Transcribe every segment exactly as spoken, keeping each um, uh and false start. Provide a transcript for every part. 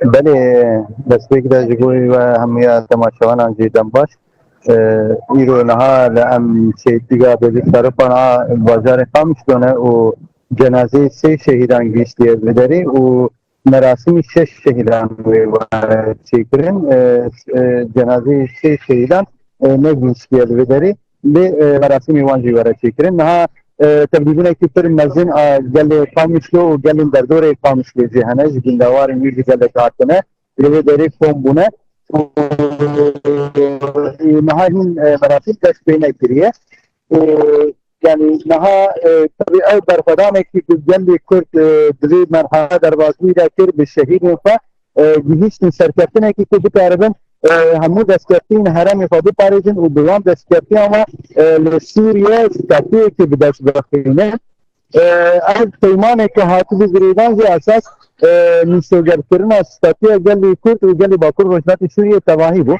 Belê, destpêk de ji bo we hemûya temaşevanan jî dem baş. Îro niha li em çêtiga Bêlî Şaropan a bajarê Qamişlo ne û cenazeyê sê şehîdan gihîştiye vê derê û merasimî şeş şehîdan wê were çêkirin. Cenazeyê sê şehîdan negihîştiye li vê derê. Lê merasimî wan jî were çêkirin. Niha tevlîbûnekî pir mezin a gelê Qamişlo û gelên derdorê Qamişlo jî hene, ji gundewarên wî jî gelek hatine. Li vê derê kom bûne. Niha hîn merasim dest pê nekiriye. Yanî niha tabii ew berxwedanekî ku gelê Kurd di vê merhala derbazî de kir bi şehîdên xwe, gihîştin serkeftinekî ku bikaribin hemû destkeftiyên herêmê xwe biparêzin û bi wan destkeftiyan ve li Sûriye statuyekê bi dest bixînin. Ev peymaneke hatibû girêdan jî esas nûştogerkirina statuya gelê Kurd û gelê Bakur Rojhilatê Sûriye tevahî bû.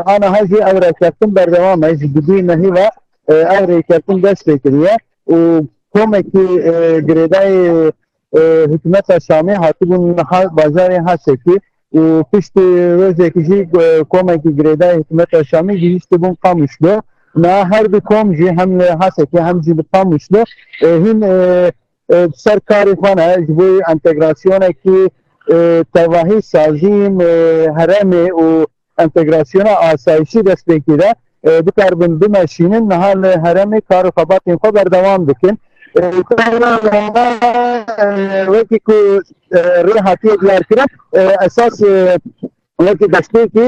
Aniha jî ev rêkeftin berdewam e. Ji dudûyê mehî ve ev rêkeftin dest pê kiriye û komekî girêdayê hikûmeta Şamê hatibûn bajarê Hesekê û piştî rojekî jî komekî girêdayê hikûmeta Şamê gihîştibûn Qamişlo. Niha her du kom jî hem li Hesekê hem jî li Qamişlo hîn ser karê xwe ne ji bo entegrasyonekî tevahî sazîn herêmê û entegrasyona asayişî dest pê kiriye, bikaribin bimeşînin, niha li herêmê kar û xebatên xwe berdewam dikin. Wekî ku rê hatiye diyarkirin, esas wekî destpêkî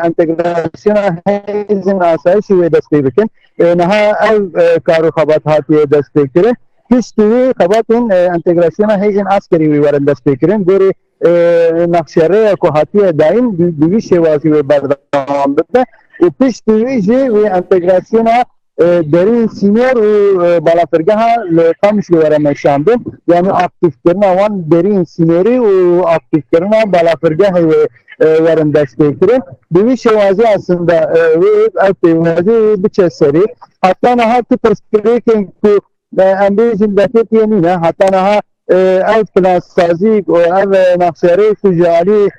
entegrasyona hêzên asayişî wê dest pê bikin. Niha ev kar û xebat hatiye dest pê kirin. Piştî wî xebatên entegrasyona hêzên askerî wî werin dest pê kirin. Gorî nexşerêya ku hatiye dayîn bi vî şêwazî wê berdewam bibe û piştî wî jî wê entegrasyona derîn sînor û balafirgeha li Qamişlo were meşandin. Yanî aktîfkirina wan derîn sînorî û aktîfkirina balafirgehê wê werin destpêkirin. Bi vî şêwazî aslında wê ev pêwazî biçe serî. Heta niha tu pirsgirêkên ku em bêjin deketiye nîne. Heta niha ev plansazî û ev nexşerê ku ji alî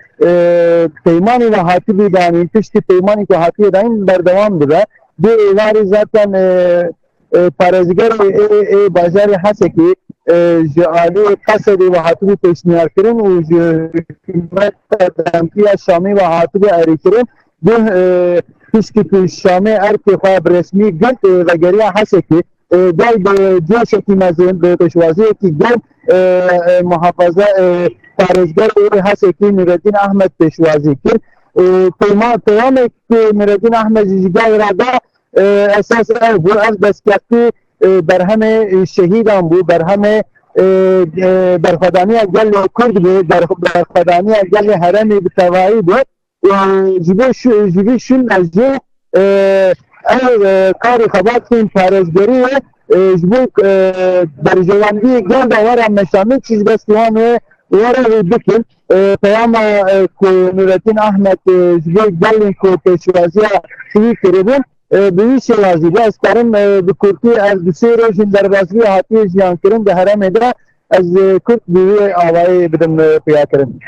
peymanî ve hatibî danîn, piştî peymanî ku hatiye danîn berdewam dibe. Dê êvarî zaten parêzgerê ê bajarê Hesekê ji alî Qesedê ve hatibû pêşniyarkirin û ji hikûmeta demkî ya Şamê ve hatibû erêkirin. Dê piştî ku Şamê erkê xwe bi resmî girt, vegeriya Hesekê, gel bi coşekî mezin, bi pêşwaziyekî gel muhafaza parêzger û Hesekî Nureddin Ahmed pêşwazî kir. Peyma-, peyamek ku Nureddin Ahmed jî ji gel re da, esas ev bû, ev destkeftî berhemê şehîdan bû, berhemê berxwedaniya gelê Kurd bû, ber-, berxwedaniya gelê herêmê bi tevahî bû. Ji bo şû-, ji vî şûn ez jî ev karê xebatên parêzgerî ye, ji bo berjewendiyê gel de were meşandin, çi ji destê wan were wê bikin. Peyama ku Nureddin Ahmed ji bo gelên ku pêşwaziya wî kiribûn, bi wî şêwazî bû. Ez karim bi kurtî ev du sê rojên derbazî hatiye jiyankirin di herêmê de, ez kurt bi wî awayî bidim xuyakirin.